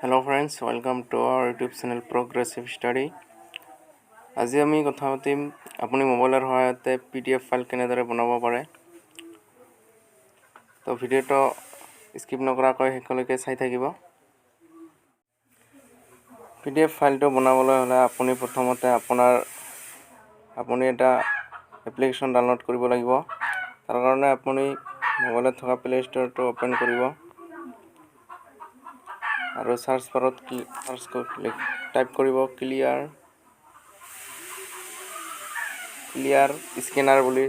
Hello friends, welcome to our YouTube channel Progressive Study. আজি আমি কথা পাতিম আপুনি মোবাইলৰ সহায়তে পিডিএফ ফাইল কেনেদৰে বনাব পাৰে। তো ভিডিঅ'টো স্কিপ নকৰাকৈ শেষলৈকে চাই থাকিব। পিডিএফ ফাইলটো বনাবলৈ হ'লে আপুনি প্ৰথমতে আপুনি এটা এপ্লিকেশ্যন ডাউনলোড কৰিব লাগিব। তাৰ কাৰণে আপুনি মোবাইলত থকা প্লে ষ্ট'ৰটো অ'পেন কৰিব আৰু চাৰ্চ বাৰত চাৰ্চ টাইপ কৰিব ক্লিয়াৰ ক্লিয়াৰ স্কেনাৰ বুলি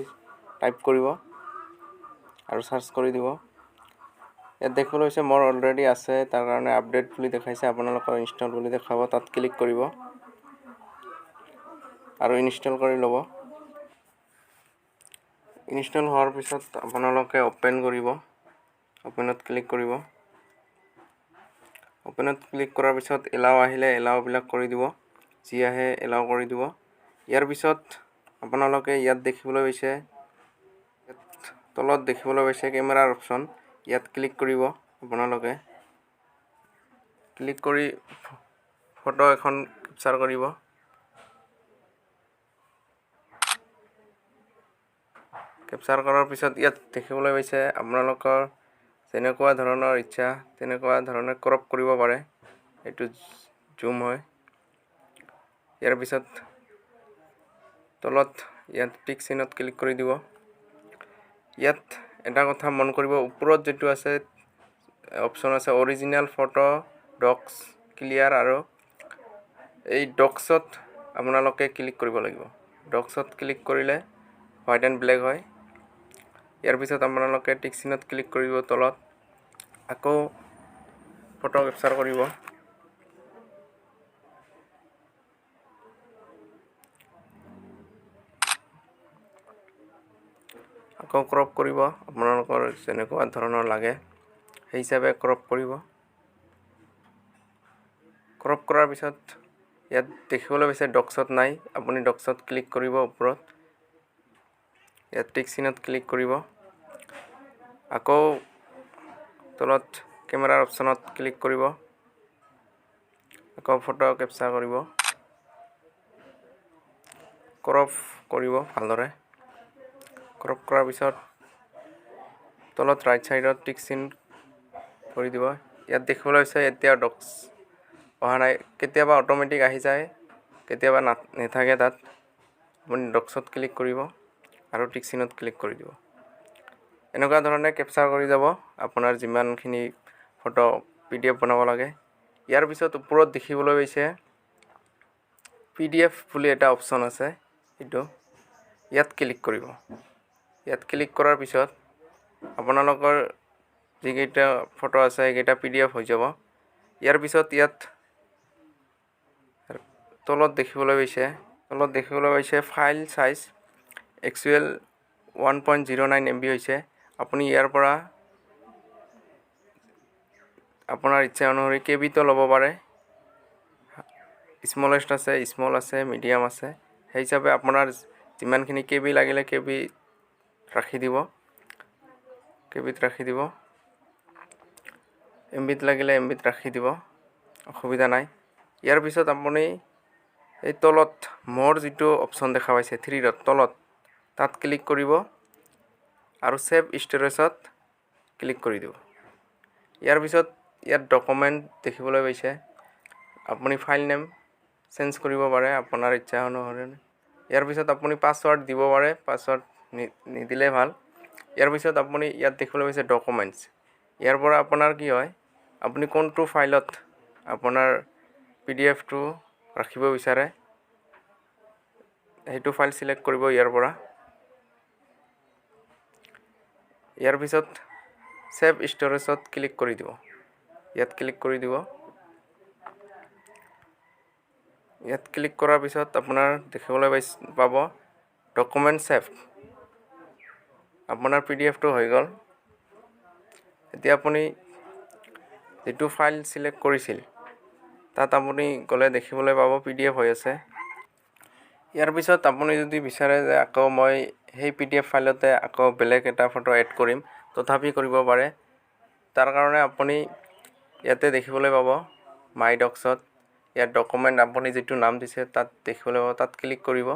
টাইপ কৰিব আৰু চাৰ্চ কৰি দিব। ইয়াত দেখিবলৈ হৈছে, মোৰ অলৰেডি আছে, তাৰ কাৰণে আপডেট বুলি দেখাইছে। আপোনালোকৰ ইনষ্টল বুলি দেখাব, তাত ক্লিক কৰিব আৰু ইনষ্টল কৰি ল'ব। ইনষ্টল হোৱাৰ পিছত আপোনালোকে অ'পেন কৰিব, অ'পেনত ক্লিক কৰিব। অ'পেনত ক্লিক কৰাৰ পিছত এলাও আহিলে এলাওবিলাক কৰি দিব, যি আহে এলাও কৰি দিব। ইয়াৰ পিছত আপোনালোকে ইয়াত দেখিবলৈ পাইছে, ইয়াত তলত দেখিবলৈ পাইছে কেমেৰাৰ অপশ্যন। ইয়াত ক্লিক কৰিব। আপোনালোকে ক্লিক কৰি ফটো এখন কেপচাৰ কৰিব। কেপচাৰ কৰাৰ পিছত ইয়াত দেখিবলৈ পাইছে, আপোনালোকৰ যেনেকুৱা ধৰণৰ ইচ্ছা তেনেকুৱা ধৰণে ক্ৰপ কৰিব পাৰে। এইটো জুম হয়। ইয়াৰ পিছত তলত ইয়াত টিক চিনত ক্লিক কৰি দিব। ইয়াত এটা কথা মন কৰিব, ওপৰত যিটো আছে অপশ্যন আছে অৰিজিনেল ফটো, ডক্স, ক্লিয়াৰ আৰু এই ডক্সত আপোনালোকে ক্লিক কৰিব লাগিব। ডক্সত ক্লিক কৰিলে হোৱাইট এণ্ড ব্লেক হয়। ইয়াৰ পিছত আপোনালোকে টিক চিনত ক্লিক কৰিব, তলত আকৌ ফটো কেপচাৰ কৰিব। আকৌ ক্ৰপ কৰিব, আপোনালোকৰ যেনেকুৱা ধৰণৰ লাগে সেই হিচাপে ক্ৰপ কৰিব। ক্ৰপ কৰাৰ পিছত ইয়াত দেখিবলৈ পাইছে ডক্সত নাই। আপুনি ডক্সত ক্লিক কৰিব, ওপৰত ইয়াত টিক চিনত ক্লিক কৰিব, আকৌ তলত কেমেৰাৰ অপশ্যনত ক্লিক কৰিব, আকৌ ফটো কেপচাৰ কৰিব, ক্ৰপ কৰিব ভালদৰে। ক্ৰপ কৰাৰ পিছত তলত ৰাইট ছাইডত টিক চিন কৰি দিব। ইয়াত দেখিবলৈ হৈছে এতিয়া ডক্স অহা নাই। কেতিয়াবা অট'মেটিক আহি যায়, কেতিয়াবা নাথাকে। তাত আপুনি ডক্সত ক্লিক কৰিব আৰু টিক চিনত ক্লিক কৰি দিব। এনেকুৱা ধৰণে কেপচাৰ কৰি যাব আপোনাৰ যিমানখিনি ফটো পিডিএফ বনাব লাগে। ইয়াৰ পিছত ওপৰত দেখিবলৈ পাইছে পিডিএফ বুলি এটা অপশ্যন আছে, এইটো ইয়াত ক্লিক কৰিব। ইয়াত ক্লিক কৰাৰ পিছত আপোনালোকৰ যিকেইটা ফটো আছে সেইকেইটা পিডিএফ হৈ যাব। ইয়াৰ পিছত ইয়াত তলত দেখিবলৈ পাইছে file size actual 1.09 MB হৈছে। আপুনি ইয়াৰ পৰা আপোনাৰ ইচ্ছা অনুসৰি কেবিতো ল'ব পাৰে। স্মলেষ্ট আছে, স্মল আছে, মিডিয়াম আছে। সেই হিচাপে আপোনাৰ যিমানখিনি কেবি লাগিলে কেবি ৰাখি দিব, কেবিত ৰাখি দিব। এমবিত লাগিলে এমবিত ৰাখি দিব, অসুবিধা নাই। ইয়াৰ পিছত আপুনি এই তলত মোৰ যিটো অপশ্যন দেখা পাইছে, থ্ৰী ডট তলত, তাত ক্লিক কৰিব আৰু ছেভ ষ্ট'ৰেজত ক্লিক কৰি দিব। ইয়াৰ পিছত ইয়াত ডকুমেণ্ট দেখিবলৈ পাইছে। আপুনি ফাইল নেম চেঞ্জ কৰিব পাৰে আপোনাৰ ইচ্ছা অনুসৰি। ইয়াৰ পিছত আপুনি পাছৱৰ্ড দিব পাৰে, পাছৱৰ্ড নিদিলে ভাল। ইয়াৰ পিছত আপুনি ইয়াত দেখিবলৈ পাইছে ডকুমেণ্টছ। ইয়াৰ পৰা আপোনাৰ কি হয়, আপুনি কোনটো ফাইলত আপোনাৰ পিডিএফটো ৰাখিব বিচাৰে সেইটো ফাইল চিলেক্ট কৰিব ইয়াৰ পৰা। ইয়াৰ পিছত ছেভ ষ্ট'ৰেজত ক্লিক কৰি দিব। ইয়াত ক্লিক কৰি দিব। ইয়াত ক্লিক কৰাৰ পিছত আপোনাৰ দেখিবলৈ পাব ডকুমেণ্ট ছেভ। আপোনাৰ পিডিএফটো হৈ গ'ল। এতিয়া আপুনি যিটো ফাইল চিলেক্ট কৰিছিল তাত আপুনি গ'লে দেখিবলৈ পাব পিডিএফ হৈ আছে। ইয়াৰ পিছত আপুনি যদি বিচাৰে যে আকৌ মই সেই পিডিএফ ফাইলতে আকৌ বেলেগ এটা ফটো এড কৰিম, তথাপি কৰিব পাৰে। তাৰ কাৰণে আপুনি ইয়াতে দেখিবলৈ পাব মাই ডক্সত ইয়াত ডকুমেণ্ট আপুনি যিটো নাম দিছে তাত দেখিবলৈ পাব, তাত ক্লিক কৰিব।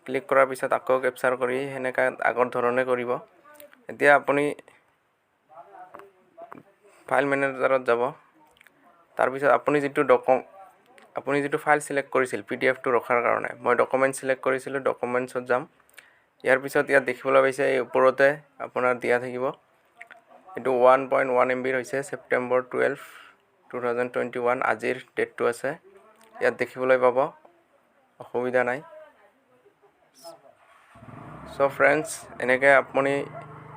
ক্লিক কৰাৰ পিছত আকৌ কেপচাৰ কৰি সেনেকৈ আগৰ ধৰণে কৰিব। এতিয়া আপুনি ফাইল মেনেজাৰত যাব। তাৰপিছত আপুনি যিটো ফাইল চিলেক্ট কৰিছিল পিডিএফটো ৰখাৰ কাৰণে, মই ডকুমেণ্ট চিলেক্ট কৰিছিলোঁ, ডকুমেণ্টছত যাম। ইয়াৰ পিছত ইয়াত দেখিবলৈ পাইছে, এই ওপৰতে আপোনাৰ দিয়া থাকিব। এইটো 1.1 এমবিৰ হৈছে, September 12, 2021, আজিৰ ডেটটো আছে। ইয়াত দেখিবলৈ পাব, অসুবিধা নাই। চ' ফ্ৰেণ্ডছ, এনেকৈ আপুনি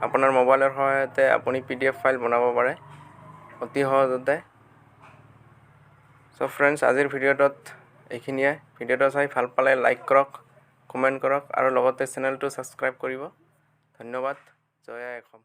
আপোনাৰ মোবাইলৰ সহায়তে আপুনি পিডিএফ ফাইল বনাব পাৰে অতি সহজতে। চ' ফ্ৰেণ্ডছ, আজিৰ ভিডিঅ'টোত এইখিনিয়ে। ভিডিঅ'টো চাই ভাল পালে লাইক কৰক, কমেণ্ট কৰক আৰু লগতে চেনেলটো ছাবস্ক্ৰাইব কৰিব। ধন্যবাদ। জয় আই অসম।